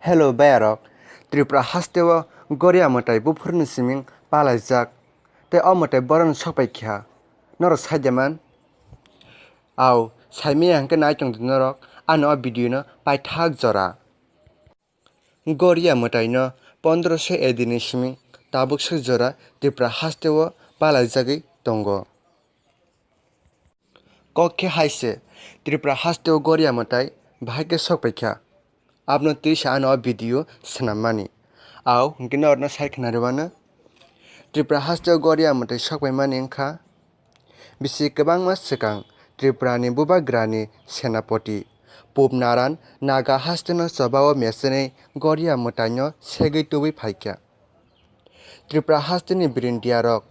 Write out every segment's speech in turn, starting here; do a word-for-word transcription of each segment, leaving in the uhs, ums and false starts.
Hello bayarok, Tripura hasteo Goria mwtai buphurni siming palaijak, tei o mwtai borokno sokpai kha, norok saide man? Au, saimaya hwnkhe nai tongdi norok ani o video no paithak jora. Goria mwtaino pondroso A D ni siming tabuk swk jora Tripura hasteo palaijagwi tongo. Kok khe hai se, Tripura hasteo Goria mwtai bahai khe sokpai kha. Abono twi se ano o video swnammani. Au, hwnkhe norokno sai khna rwmano. Tripura hasteo Goria mwtai sokpaimani wngkha bisi kwbangma swkang Tripurani bubagrani senapoti Pupnaran Naga hasteno chobao mechenwi Goria mwtaino segwi tubui phaikha. Tripura hasteni Brindiarok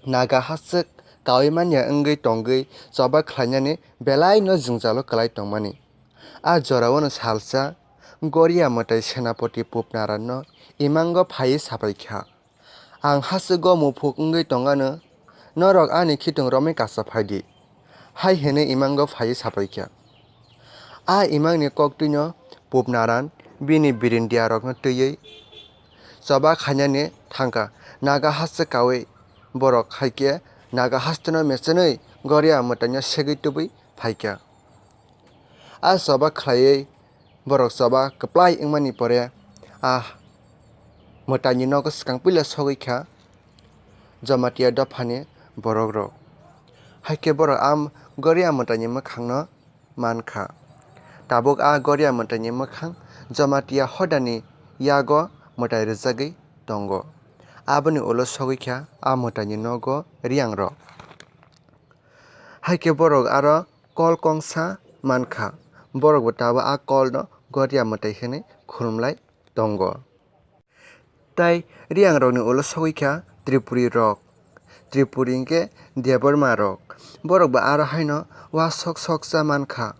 Naga hastwk kaui manya wngwi tongwi choba khlainani belaino jwngjalo kwlai tongmani. A jorao'-no salsa Goria mwtai senapoti Pupnaranno imango phaiwi sapai kha, "Ang hastwgo muphuk wngwi tongano, norok ani khitung romwi kasa phaidi," hai hwnwi imango phaiwi sapai kha. A imangni koktwino Pupnaran bini birindiarokno twiwi choba khainani thangkha. Naga haste kaui borok hai khe Naga hasteno mechenwi Goria mwtaino segwi tubui phaikha. A choba khlaiwi borok choba kwplai wngmani pore a mwtaini nogo swkang puila sogwi kha Jamatia dophani borokrok. Hai khe borok a Goria mwtaini mwkhangno man kha. Tabuk a Goria mwtaini mwkhang Jamatia hodani yago mwtai rwjagwi tongo. Aboni ulo sogwi kha a mwtaini nogo Riyangrok. Hai khe borok aro kol kongsa man kha. Borokbo tabuk a kolno Goria mwtai hwnwi khulumlai tongo. Tai Riyangrokni ulo sogwi kha Tripuri rok, Tripuri hwnkhe Debbarma rok. Borokbo aro haino uasok soksa man kha.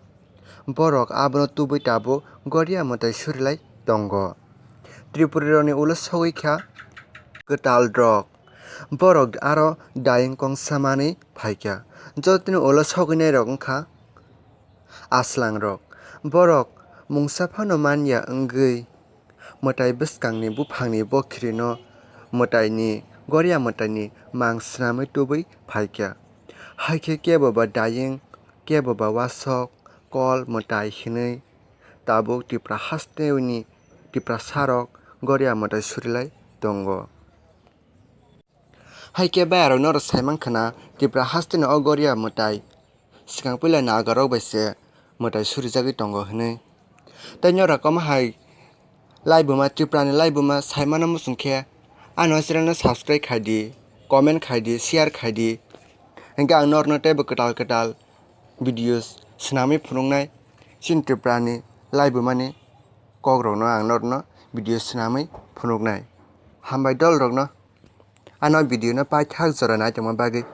Borok abono tubui tabuk Goria mwtai surilai tongo. Tripuri rokni ulo sogwi kha kwtal rok. Borok aro dayeng kongsa manwi phaikha. Jotoni ulo sogwinai rok wngkha aslang rok. Borok mungsa phano manya wngwi mwtai bwskangni buphangni bokhirino mwtaini, Goria mwtaini mang swnamwi tubui phaikha. Hai khe kebo ba dayeng, kebo ba uasok, kol mwtai hwnwi tabuk Tripura hasteni Tiprasarok Goria mwtai surilai tongo. Hai khe bayarok norok sai mankha na, Tripura hasteni o Goria mwtai swkang puila Nagarok bai se mwtai surijagwi tongo hwnwi. Tei norok omo hai laibuma, Tripurani laibuma saimano muchung khe ano channelno subscribe khai di, comment khai di, share khai di. Hwnkhe ang norokno teibo kwtal kwtal videos swnamwi phunuknai, chini Tripurani laibumani kokrokno ang norokno video swnamwi phunuknai. Hambai dolrokno ano video no paithak jora naitongma bagwi.